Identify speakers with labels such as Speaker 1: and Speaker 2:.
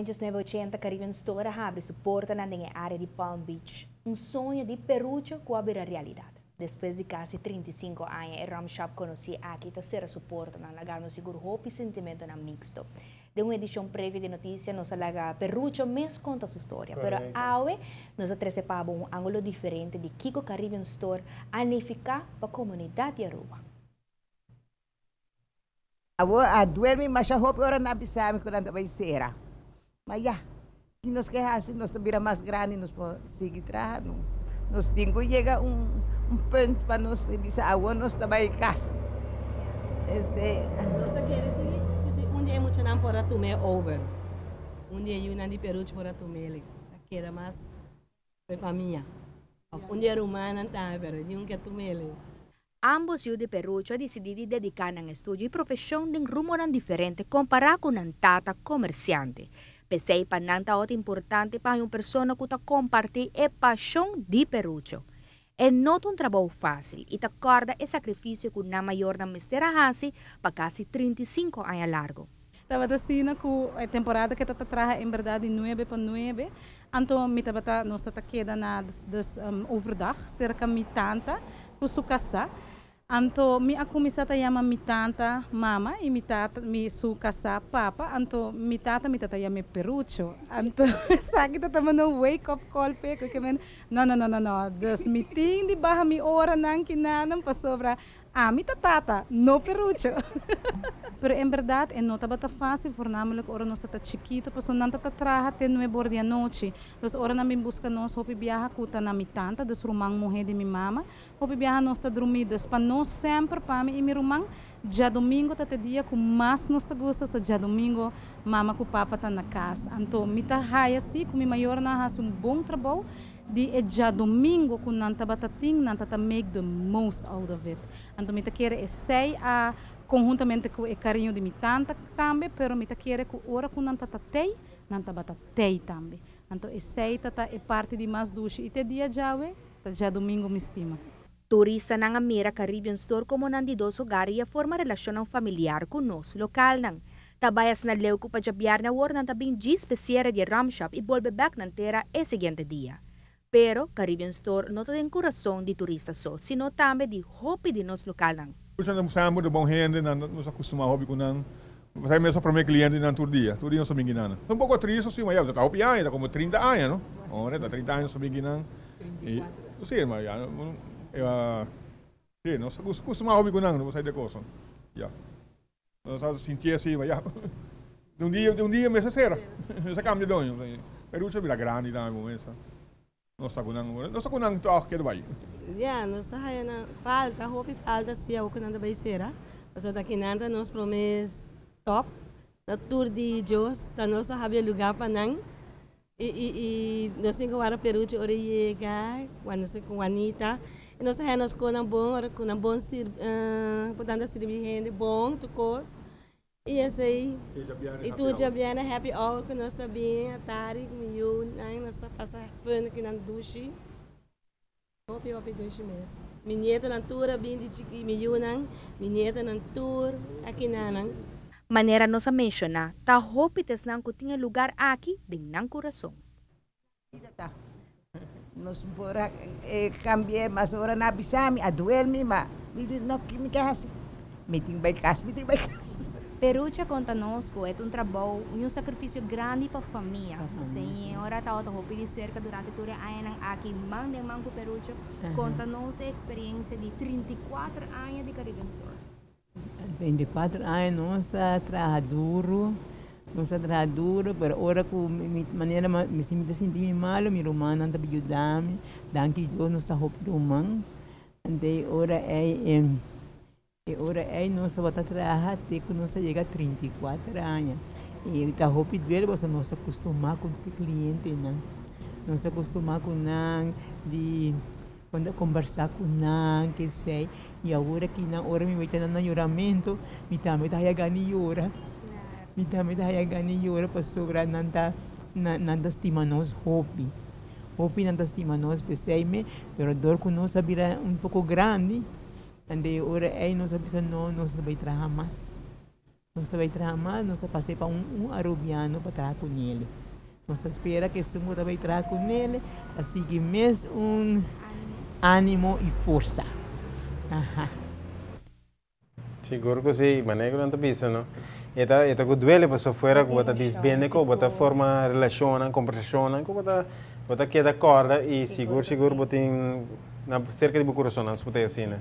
Speaker 1: Aña 1980 Caribbean Store a habri su portanan den e area di Palm Beach. Un soño di Perucho cu a bira realidad. Despues di casi 35 aña e rum shop conoci aki ta cera su portanan, lagando sigur hopi sentimentonan mixto. Den un edicion previo di noticia nos a laga Perucho mes conta su storia. Pero awe nos a trece pa bo un angulo diferente di kico Caribbean Store a nifica pa comunidad di Aruba.
Speaker 2: Awor a duermi masha hopi ora nan a bisa mi ku nan ta bai sera. Ma ya, ki nos ke hasi? Nos ta bira mas grandi, nos por sigui traha no. Nos tin ku yega un un punt pa nos bisa awor nos ta bai kas. Esei.
Speaker 3: Nos a kere si ku si un di e muchanan por a tum'é over. Un di e yunan di Peruch por a tum'é, a keda mas e famia. Of un di e rumannan tambe, pero niun ke tum'é.
Speaker 1: Ambos yu di Perucho a disidí di dediká nan estudio i profeshon den rumonan diferente kompará ku nan tata komersiante. P'esei pa nan ta ota importante pa haña un persona ku ta kompartí e pashon di Perucho. E no ta un trabou fásil i ta kòrda e sakrifisio ku nan mayornan mester a hasi pa kasi 35 aña largu.
Speaker 4: Tabata asina ku e temporada ku e ta traha en bèrdat di nuebe pa nuebe, anto mi tabata nos ta keda na dus overdag serka mi tanta ku su kasá. Anto mi a kuminsá ta yama mi tanta mama i mi tata mi su kasá papa, anto mi tata mi ta ta yam'é Perucho. Anto esaki ta tabata un wake up call p'e ku ke men no no no no no dus mi tin di baha mi oranan kinanan pasobra ami ta tata, no Perucho. Pero en berdad e no tabata fácil, voornamelijk ora nos tata chikito, pasobra nan tata traha te 9 or di anochi. Dus ora nan bin busca nos, hopi biaha cu ta na mi tanta, dus ruman muhe di mi mama, hopi biaha nos ta drumi. Dus pa nos semper, pa mi y mi ruman, diadomingo ta e dia cu mas nos ta gusta, so diadomingo mama cu papa ta na cas. Anto mi ta haya si cu mi mayornan a haci un bon trabou di e diadomingo cu nan tabata tin, nan tata make the most out of it. Anto mi ta kere esey a conhuntamente cu e cariño di mi tanta tambe, pero mi ta kere cu ora cu nan tata tey, nan tabata tey tambe. Anto esey tata e parti di mas dushi y te dia djawe, ta diadomingo mi stima.
Speaker 1: Turistanan a mira Caribbean Store como nan di dos hogar y a forma relacionnan familiar cu nos localnan. Ta bay asina leu cu pa djabièrnè awor nan ta bin djis p'e cierre di e rum shop y bolbe bek nan tera e siguiente dia. Pero Caribbean Store no ta den curason di turista so, sino tambe di hopi di nos localnan.
Speaker 5: Nan semper ta bon hende, nan nos a costuma hopi cu nan. Pasobra mi ta prome cliente nan tur dia, tur dia nos ta bin nan. Un poco triste si, ma ya, ta hopi aña, ta como 30 aña, no? Ora, ta 30 aña nos ta bin nan. Y, si, ma ya, si, nos a costuma hopi cu nan, no por de cosa. Ya. Nos a sinti asina, ma ya. Un dia mester cera, mester cambia doño. Pero bira grandi tambe, momento. Nos ta cu nan, nos ta cu nan toch keda bay.
Speaker 3: Ja, nos ta haya na falta, hopi falta si awor cu nan ta bay cera. Pasobra ta kinan ta nos prome stop. Ta tur di Dios, ta nos ta habri lugar pa nan. Y nos tin cu wara Perucho ora yega, cuando nos cu Juanita. Y nos ta haya nos conan bon, ora cu nan bon sir, por sirbi hende bon, tur cos. Y esey, y tur djabièrnè happy hour cu nos ta bin, atardi, cu mi yiu, nan, nos ta pasa fun cu nan dushi. Hopi, hopi dushi mes. Mi nietonan tur a bin di chiki, mi yiunan, mi nietonan tur aki nan.
Speaker 1: Manera nos a menciona, ta hopi t'esnan cu tin e lugar aki den nan curason.
Speaker 2: Nos por cambia, mas ora nan a bisa mi, a duel mi, ma mi di, no, mi ke hasi? Mi tin bay cas, mi tin bay cas.
Speaker 1: Perucho a conta nos cu e ta un trabou y un sacrificio grandi pa famia. Señora tabata hopi di cerca durante tur e añanan aki, man den man cu Perucho. Conta nos e experiencia di 34 aña di Caribbean Store.
Speaker 6: 34 aña nos a traha duro, nos a traha duro, pero ora cu mi manera mi ta sinti mi malo, mi rumannan ta yuda mi. Danki Dios nos ta hopi ruman. Anto ora ey e ora ey nos tabata traha te cu nos a yega 34 aña. Y ta hopi duele pasobra nos a costuma cu e clientenan. Nos a costuma cu nan di cuando conversa cu nan, ke sei. Y awor aki na ora mi ta na yoramento, mi tambe ta haya gana di yora. Mi tambe ta haya gana di yora pasobra nan ta stima nos hopi. Hopi nan ta stima nos pesey me, pero dor cu nos a bira un poco grandi, anto ora ey nos a bisa no, nos no bay traha mas. Nos ta bay traha mas, nos ta pasa pa un Arubiano pa traha cu ne. Nos ta spera cu esun cu ta bay traha cu ne, ta sigui mes un animo y forsa. Aha.
Speaker 7: Sigur cu si, manera cu nan ta bisa, no? E ta cu duele paso fuera cu bo ta disbende cu bo ta forma relacion, conversacion, cu bo ta keda corda y sigur sigur bo tin na cerca di bo curason, nan por asina.